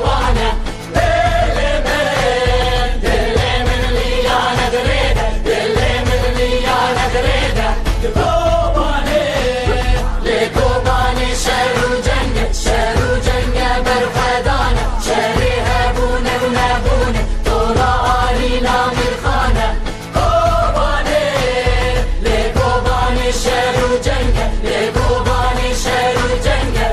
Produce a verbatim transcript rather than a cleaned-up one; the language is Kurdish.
Wane, dilê min, dilê min liyane dirêde, dilê min liyane dirêde. Di Kobanê, lê Kobanê şer û ceng e, şer û ceng e berxwedan e. Şerê hebûne û nebûne, tola alîna Mîrxan e. Kobanê, lê Kobanê şer û ceng e, lê Kobanê şer û ceng e.